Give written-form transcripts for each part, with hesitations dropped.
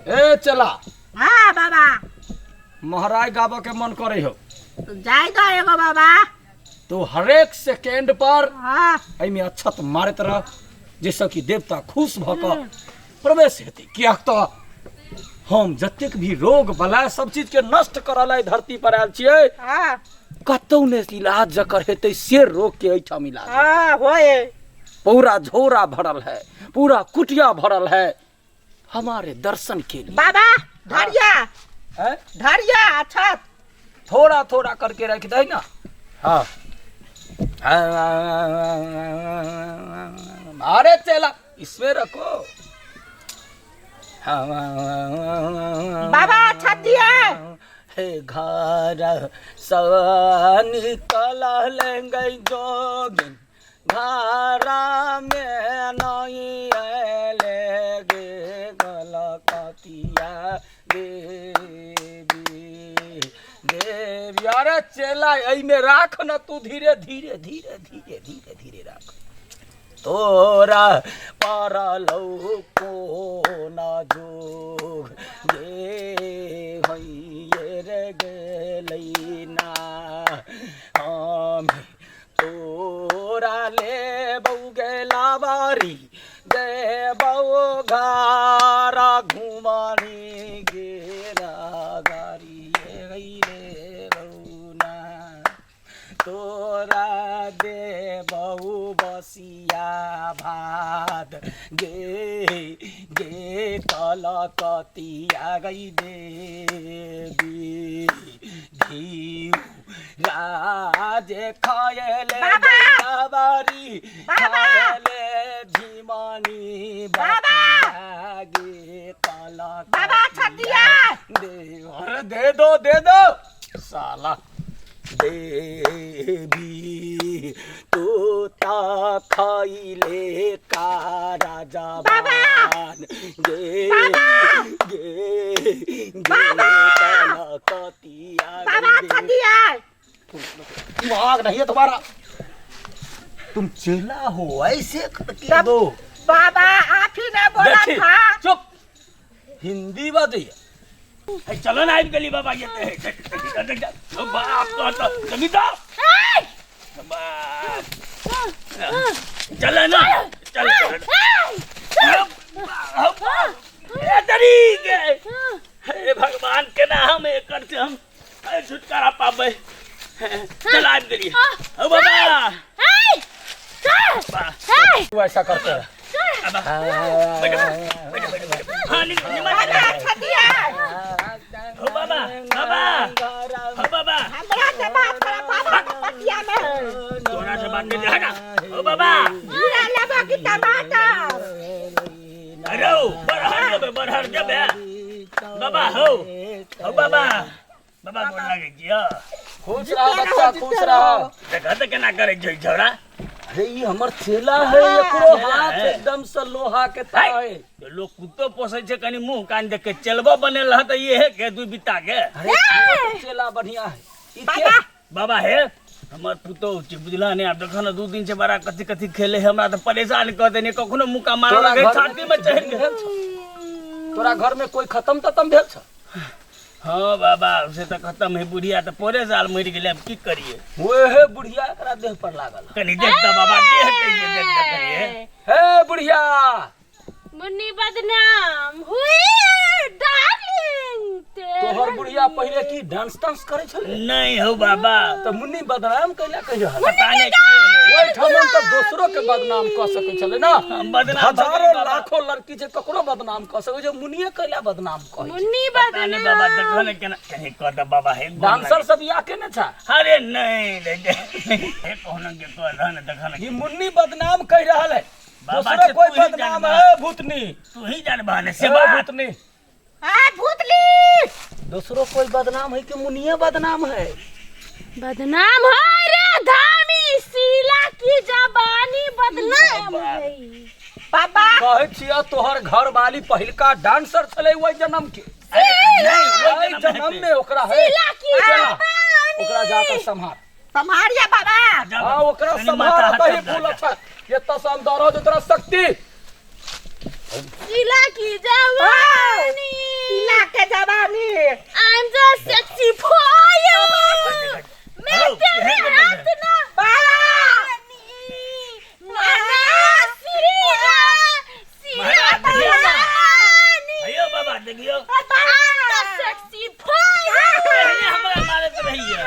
ए चला। हाँ बाबा। महराज गाबऽ के मन करे हो। जाय दो एगो बाबा। तो हरेक सेकेंड पर हाँ। एहिमे अक्षत मारैत रह, जाहिसँ कि देवता खुश भऽ कऽ प्रवेश हेतै। किएक तऽ हम जतेक भी रोग बला सब चीज के नष्ट करऽ ला धरती पर आयल छियै। हाँ। कतौ ने इलाज जकर हेतै से रोग के एहिठाम इलाज। हाँ, होए। पूरा झोरा भरल है, पूरा कुटिया भरल है हमारे दर्शन के लिए। बाबा धरिया। हैं? धरिया अच्छा। थोड़ा थोड़ा करके रख दे ना। हाँ। अरे चला इसमें रखो। बाबा अच्छा दिया। हे घर सब निकल लेंगे जोगिन, घर में नहीं आएले गे गलकतिया देवी देवी। अरे चेला एहिमे राख न तू, धीरे धीरे धीरे धीरे धीरे धीरे राख। तोरा परलौ कोन जोग गे होइए रे गेलै ना, हम तोरा लेबौ गेलाबारी देबौ घर घुमानी गेला गारी रे रौना, तोरा देबौ बसिया भात गे गे कलकतिया गई देवी घिउ राजे खायले बाबा! बारी बाबा! खायले झिमनी बाबा! बसिया गे कलकतिया बाबा, छतिया! दे, अरे दे दो दे दो साला देवी तोता खैले का राजा बाबा! बान गे बाबा! गे गे बाबा! कलकतिया बाबा गे। छतिया। दिमाग नहीं है तुम्हारा, तुम चेला हो ऐसे करके तब दो। बाबा आप ही ने बोला देखी, था। चुप, हिंदी बजैया। हे, चलो ना आबि गेली बाबा ये बाप तो समिता बाप चलो ना चल हे भगवान के ना हम एकर से हम छुटकारा पाबै। चल आबि गेली हो बाबा। तू ऐसा करते हैं। हाँ, निमन बाबा छतिया। हो बाबा बाबा हो बाबा। हमरा से बात करा बाबा के पतिया में। तोरा से बात नहीं है ना। हो बाबा। जीरा लेबो कि टमाटर? अरे बरहर देबे बरहर देबे बाबा। हो हो बाबा बाबा गोर लागै छियौ। खुश रह बच्चा, खुश रह। देखऽ तऽ केना करै छै छौड़ा। अरे ई हमर चेला है, एकरो हाथ एकदम से लोहा के तरह है। लोग कुत्तो पोसै छै कनि मुंह कान देख के चलबो बनेल रह तऽ इहे के दू बित्ता के। अरे छोट चेला बढ़िया है। ई के बाबा। बाबा हे हमर पुतोहु छै बुझला ने, आब देखऽ ने 2 दिन से बड़ा कथी कथी खेले है, हमरा तऽ परेशान कऽ देने, कखनो मुक्का मारऽ तोरा लगै घर में छाती में चढ़ि गेल। भेल छौ? तोरा घर में कोई खत्म तत्म भेल छौ? हाँ बाबा से तऽ खत्म है, बुढ़िया तऽ पोरे साल मरि गेलै, आब की करिए। ओहे बुढ़िया एकरा देह पर लागल। कनि देख तऽ बाबा देह हेतै से देख तऽ करिए। हे बुढ़िया। मुन्नी बदनाम हुई डार्लिंग। तोहर बुढ़िया पहिले की डांस तांस करे छले? नहीं हो बाबा। तऽ मुन्नी बदनाम कैला कहि रहल? पता नहीं के है। ओहिठाम तऽ दोसरो के बदनाम कऽ सकै छलै ना। हम बदनाम भऽ हजारो गेली बाबा। लाखों लड़की छै, ककरो बदनाम कऽ सकै छै, मुन्निये कैला बदनाम कहै छै? मुन्नी पता नहीं बाबा बदनाम। देखो ने केना कहीं कह दे बाबा हे गोर डांसर लागै। सब बियाह केने छा? अरे नहीं नहीं हे कहना के कह दे ने देखो ने। ई मुन्नी बदनाम कहि रहल है। बाबा दोसरो से कोई तू ही बदनाम जानबा। है भूतनी। तू ही जानबा ने से से बात। भूतनी। आ भूतली। दोसरो कोई बदनाम है कि मुनिया बदनाम है? बदनाम है रे धामी, शीला की जबानी बदनाम है। बाबा कहै छियै तोहर घर वाली पहिलका डांसर छलै ओहि जन्म के। नहीं ओहि जन्म में ओकरा है। शीला की चला, जबानी। ओकरा जाकर सम्हार। सम्हारिया बाबा। हाँ ओकरा सम्हार, दही फूल अच्छा ये तो हम दरो जो तोरा शक्ति। शीला की जवानी। देखियो तो सेक्सी फाइन एहने हमरा मारैत रहैया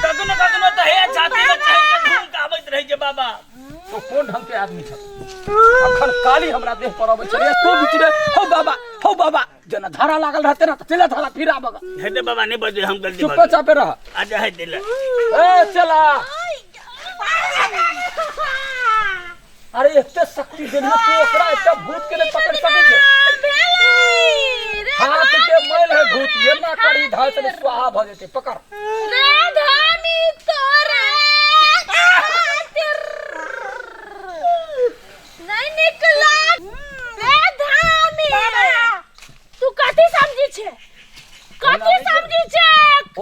कखनो कखनो तऽ हे छाती में चढ़ि के धूम के आबैत रहै छै बाबा तो कोन ढंग के आदमी छ अखन काली हमरा देह पर अबै छलै तो बीच में हो बाबा हो बाबा जेना धारा लागल रहते ना तऽ चले धारा फिर आबग हेते बाबा नहीं बजे हम गलती चुप्पे चापे रह अच्छा है दिल ए चला अरे एते शक्ति देलियो तू ओकरा एते भूत के नहीं पकड़ सकै छै हाथ के मैल है भूत एना करी धाय से स्वाहा भ जेतै पकड़ रे धामी तोरे खातिर नहीं निकला रे धामी तू कथी समझी छे कथी समझी छे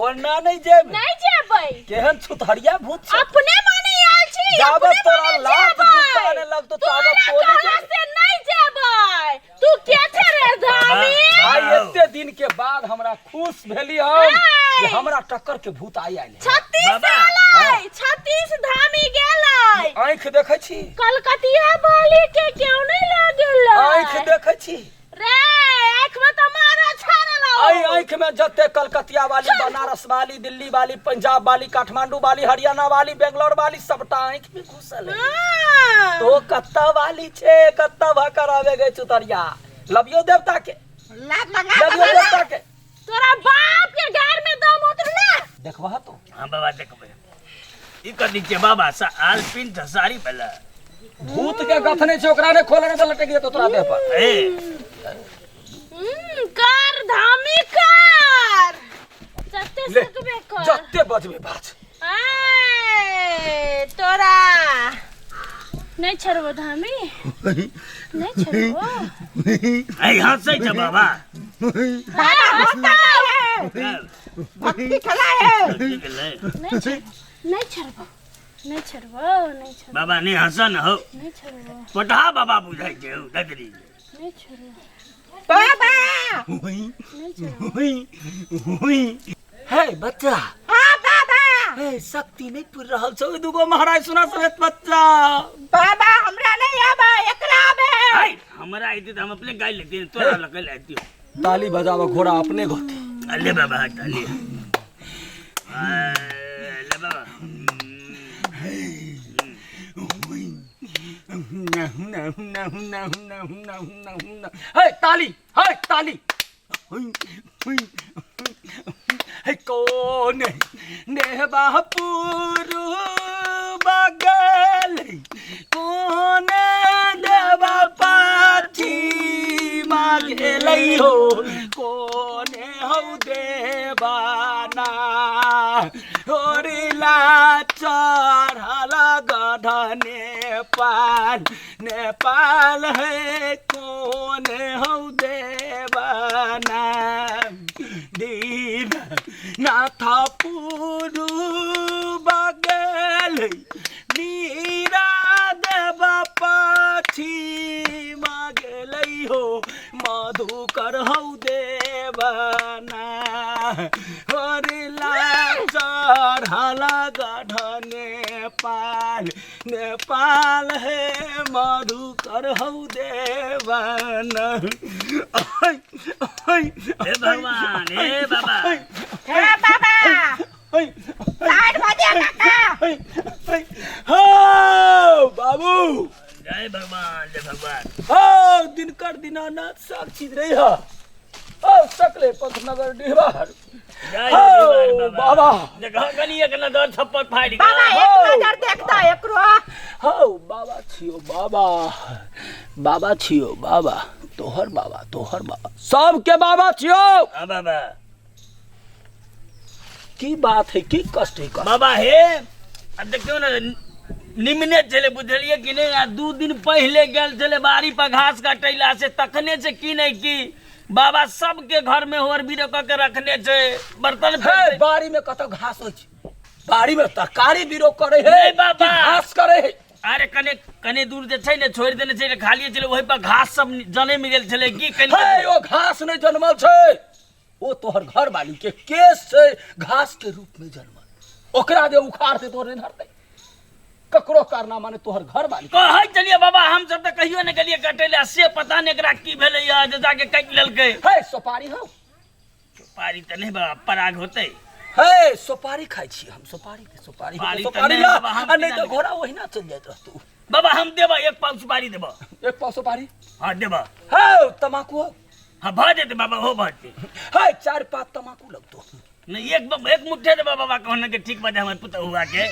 ओना नहीं जेब नहीं जेबै केहन छुतहरिया भूत छै अपने मने आयल छी जाबे अपने तोरा मने लात जेबै। जूता ने लगतो ताबे तोरा कोली कहला से नहीं जेबै तू के छे रे धामी भाई एते दिन के बाद हमरा खुश भेली हम जे हमरा टक्कर के भूत आई आयल है। 36 बाबा। आलै 36 धामी गेलै आँखि देखै छी कलकतिया वाली के क्यों नहीं लागेलै आँखि देखै छी रे आँख में तो मारा छाड़ल आई आँख में जते कलकतिया वाली बनारस वाली दिल्ली वाली पंजाब वाली काठमांडू वाली हरियाणा वाली बेंगलोर वाली सबटा आँख में घुसल है तो कत्ता वाली छे कत्ता भकर आवे गए चुतरिया लबियो देवता के लात लगा लबियो देवता के तोरा बाप के घर में दम उतरला देखबह तो हाँ बाबा देखबै ई कथी छै बाबा सा आलपिन छ साड़ी वाला भूत के गथने छै ओकरा ने खोलने तऽ लटकि जेतौ तोरा देह पर ए कर धामी कर जते ले, सकबे कर जते बजबे बाज ए तोरा नहीं छोड़बो धामी नहीं छोड़बो ए हंसै छै बाबा बाबा होता है भक्ति खेला है की गेलै नहीं छोड़बो नहीं छोड़बो नहीं छोड़बो नहीं छोड़बो बाबा नहीं हंस न हो नहीं छोड़बो पटहा बाबा बुझाइ छै हौ ददरी नहीं छोड़बो बाबा नहीं छोड़बो हे बच्चा हाँ बाबा हे शक्ति नहीं पुर रहल छौ ई दूगो महाराज सुना समेत बच्चा बाबा हमरा नहीं आबे एकरा आबे हाय हमरा अइते तऽ हम अपने गाय लेतियै तोरा लऽ के अइतियौ ताली बजावा घोड़ा अपने घोते ले बाबा ताली ले बाबा हे ताली हे ताली हे कौन नेहबा पुरु बगल कौन देवा पाछी मागेलै हो कौन हौ देवाना होरिला चढ़ल गढ़ नेपाल नेपाल है कौन हौ देवाना दीन नाथ पुरु बगल नीरा देव पाछी मागेलै हो मधुकर हौ देवना हरिला चढ़ल गढ़ नेपाल नेपाल हे मधुकर हौ देवना हे भगवान हे बाबा हे बाबा साइड भजे काका हो बाबू जय भगवान जय भगवान हो दिनकर दीनानाथ साक्षी रही हो सकले पंथनगर डिहबार जय हो, भगवान बाबा। देखो कनी एक नजर थप्पड़ फाड़ि बाबा के एक नजर देखता एकरो हो बाबा छियो बाबा बाबा छियो बाबा तोहर बाबा तोहर बाबा सबके बाबा छियो हाँ बाबा की बात है की कष्ट है कष्ट बाबा हे अब देखियौ ने निमने छलै बुझलियै कि नहि आ 2 दिन पहिले गेल छलै बाड़ी पर घास कटैला से तखने से की नहि की बाबा सबके घर में होर बीरो कऽ के रखने छै बर्तन हे फेर बाड़ी में कतऽ घास होइ छै बाड़ी में तरकारी बीरो करे है नहीं बाबा। कि घास करे है अरे कने कने दूर जे छै ने छोड़ि देने छै खाली छलै ओहि पर घास सब जनमि गेल छलै की कने हे ओ घास नहि जनमल छै ओ तोहर घर वाली के केस छै घास के रूप में जनमल ओकरा जे उखाड़ते तोहर नहि धरतै ककरो कारनामा नहि, तोहर घर वाली। कहै छलियै बाबा, हम सब तऽ कहियो नहि गेलियै कटै लए, से पता नहि एकरा की भेलैया जे जाके काटि लेलकै। हे सोपारी हौ? सुपारी तऽ नहि बाबा, पराग होतै। हे सोपारी खाइ छी हम, सोपारी के सोपारी। सुपारी तऽ सोपारी नहि ला बाबा, हम आ नहि केना तऽ लेबै? घोड़ा ओहिना चलि जाइत रहतौ। बाबा, हम देबऽ, एक पाव सुपारी देबऽ। एक पाव सुपारी? हाँ, देबऽ। हौ तमाकू हौ? हाँ, भऽ जेतै बाबा, हो भऽ जेतै। हे 4 पात तमाकू लगतौ। नहि, एक मुट्ठे देबऽ बाबा, कहने के ठीक बजे हमर पुतहुआ के।